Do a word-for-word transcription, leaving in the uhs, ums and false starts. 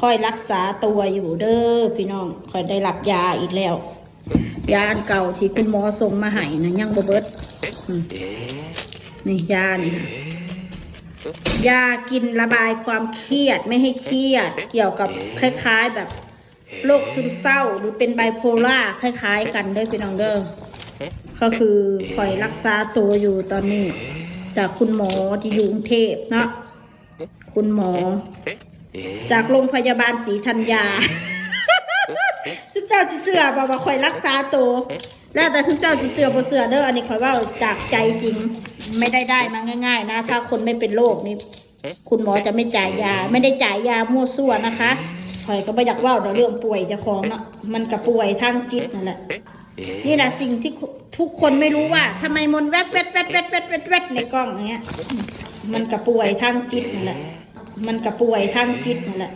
ค่อยรักษาตัวอยู่เด้อพี่น้อง ค่อยได้รับยาอีกแล้ว ยาอันเก่าที่คุณหมอส่งมาให้นะยังบ่เบิด อืม นี่ยานี่ค่ะ ยากินระบายความเครียดไม่ให้เครียด เกี่ยวกับคล้ายๆแบบโรคซึมเศร้า หรือเป็นไบโพล่าคล้ายๆกันเด้อพี่น้องเด้อ ก็คือค่อยรักษาตัวอยู่ตอนนี้ จากคุณหมอที่อยู่กรุงเทพฯเนาะ คุณหมอ จากโรงพยาบาลศรีธัญญา ซุมเจ้าสิเชื่อบ่ว่าค่อยรักษาตัว แล้วแต่ซุมเจ้าสิเชื่อบ่เชื่อเด้อ อันนี้ค่อยเว้าจากใจจริง ไม่ได้ได้มาง่ายๆนะ ถ้าคนไม่เป็นโรคนี่ คุณหมอจะไม่จ่ายยา ไม่ได้จ่ายยามั่วซั่วนะคะ ข่อยก็บ่อยากเว้าดอกเรื่องป่วยเจ้าของเนาะ มันก็ป่วยทางจิตนั่นแหละ นี่แหละสิ่งที่ทุกคนไม่รู้ว่าทำไมมนแวดแวดแวดแวดแวดแวดแวดในกล้องเนี้ย มันก็ป่วยทางจิตนั่นแหละ มันก็ป่วยทางจิตนั่นแหละ